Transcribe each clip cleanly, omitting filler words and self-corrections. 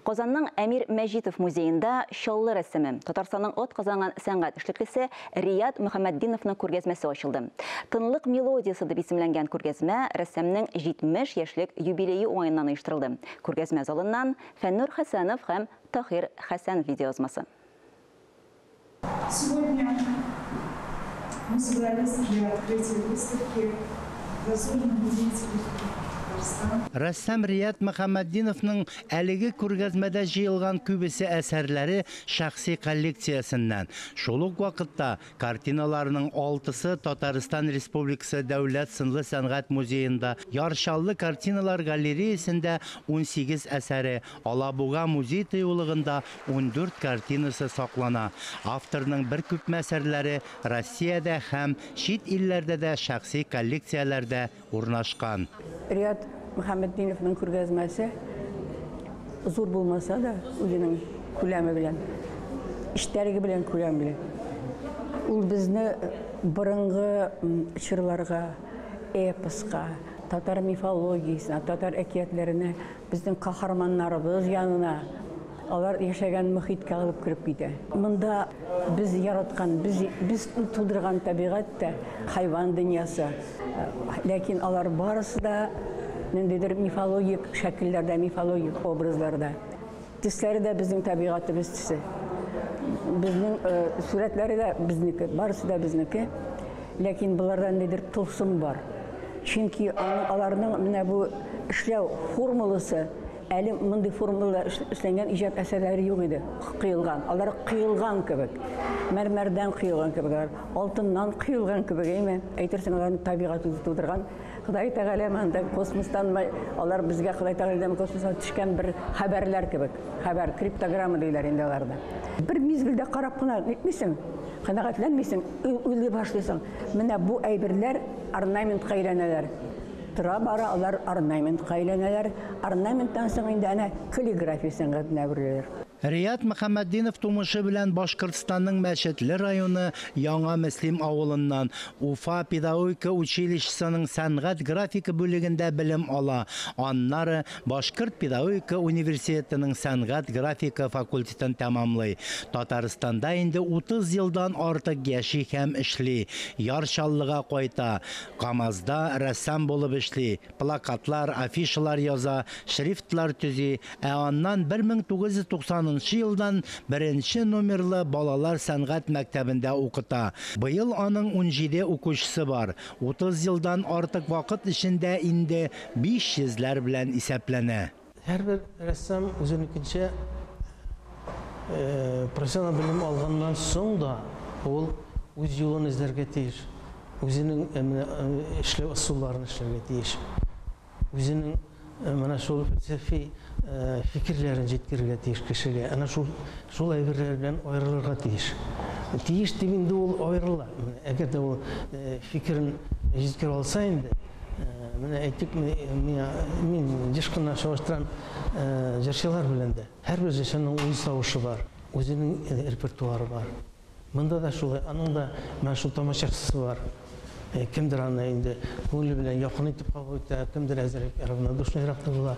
Казанның Әмир Мәҗитов музеенда Чаллы рәссамы, Татарстанның атказанган сәнгать эшлеклесе Рият Мөхәммәтдиновның күргәзмәсе ачылды. Тынлык мелодиясе дип исемләнгән күргәзмә рәссамның 70 яшьлек юбилее уңаеннан оештырылды. Күргәзмә залыннан Фәннур Хәсәнов һәм Таһир Хәсәнов видеоязмасы. Сегодня мы собрались для открытия выставки заслуженного деятеля Татарстана. Рәссам Рият Мөхәммәтдиновның әлеге күргәзмәдә җыелган күбесе әсәрләре шәхси коллекциясеннән. Шул ук вакытта картиналарының алтысы Татарстан Республикасы Дәүләт сынлы сәнгать музеенда, Яр Чаллы картиналар галереясендә 18 әсәре, Алабуга музей тыюлыгында 14 картинасы саклана. Авторның бер күпме әсәрләре Россиядә һәм чит илләрдә дә шәхси коллекцияләрдә урнашкан. Рият Мөхәммәтдиновның күргәзмәсе зур булмаса да, үзенең күләме белән, эчтәлеге белән күләмле. Ул безне борынгы чорларга, эпоска, татар мифологиясенә, татар әкиятләренә, безнең каһарманнарыбыз янына, алар яшәгән мохиткә алып кереп китә. Монда без яраткан, без, без тудырган табигать тә, хайван дөньясы. Ләкин алар барысы да ниндидер мифологик шәкелләрдә, мифологик образларда. Төсләре дә безнең табигатебез төсе. Безнең сурәтләре дә безнеке, барысы да безнеке. Ләкин боларда ниндидер тылсым бар. Чөнки аларның менә бу эшләү формуласы, әле мондый формулада эшләнгән иҗат әсәрләре юк иде, коелган. Алар коелган кебек. Мәрмәрдән коелган кебек алар, алтыннан коелган кебек, әйме? Әйтерсең, аларны табигать үзе тудырган. Ходай Тәгалә монда космостан алар безгә Ходай Тәгаләдән космостан төшкән бер хәбәрләр кебек. Хәбәр, криптограмма диләр инде аларны. Бер мизгелдә карап кына нитмисең, канәгатьләнмисең, уйлый башлыйсың. Менә бу әйберләр орнаментка әйләнәләр. Тора-бара алар орнаментка әйләнәләр. Орнаменттан соң инде әнә каллиграфия сәнгатенә әвереләләр. Рият Мөхәммәтдинов тумышы белән Башкортстанның Мәчетле районы Яңа Мөслим авылыннан. Уфа педагогика училищесының сәнгать-графика бүлегендә белем ала. Аннары Башкорт педагогика университетының сәнгать-графика факультетын тәмамлый. Татарстанда инде 30 елдан артык яши һәм эшли. Яр Чаллыга кайта. КАМАЗда рәссам булып эшли, плакатлар, афишалар яза, шрифтлар төзи, ә аннан 1990 нчы елдан беренче номерлы балалар сәнгать мәктәбендә укыта. Быел аның 17 укучысы бар. 30 елдан артык вакыт эчендә инде 500 ләр белән исәпләнә. Һәрбер рәссам үзенекенчә профессиональ белем алганнан соң да ул үз юлын эзләргә тиеш, үзенең менә эшләү ысулларын эшләргә тиеш, үзенең менә шул фәлсәфи фикерләрен җиткерергә тиеш кешегә, әнә шул шул әйберләр белән аерылырга тиеш. Тиеш дип инде ул аерыла. Әгәр дә ул фикерен җиткерә алса инде, Менә әйтик, миңа мин еш кына чагыштырам җырчылар белән дә. Һәрбер җырчының үз тавышы бар, үзенең репертуары бар. Монда да шулай, аның да менә шул тамашачысы бар. Кемдер аны инде күңеле белән якын итеп кабул итә, кемдер әзрәк равнодушныйрак та була.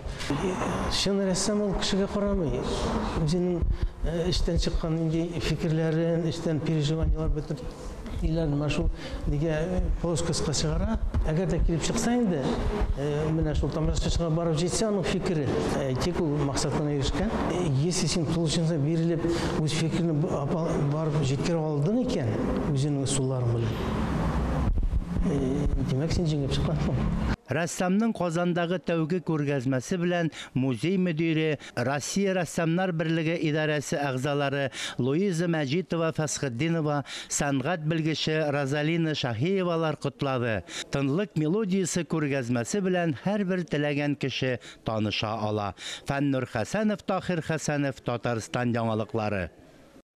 Чын рәссам ул кешегә карамый. Үзенең эчтән чыккан нинди фикерләрен, эчтән переживаниеләр бөтен Ниләр менә шул нигә плоскостька чыгара. Әгәр дә килеп чыкса инде, менә шул тамашачыга барып җитсә аның фикере, әйтик, ул максатына ирешкән. Если син тулысынча бирелеп, үз фикереңне барып җиткерә алдың икән, үзеңнең ысулларың белән, димәк, син җиңеп чыккансың. Рәссамның Казандагы тәүге күргәзмәсе белән музей мөдире, Россия Рәссамнар берлеге идарәсе әгъзалары Луиза Мәҗитова-Фәсхетдинова, сәнгать белгече Розалина Шаһиевалар котлады. Тынлык мелодиясе күргәзмәсе белән һәрбер теләгән кеше таныша ала. Фәннур Хәсәнов, Таһир Хәсәнов, Татарстан яңалыклары.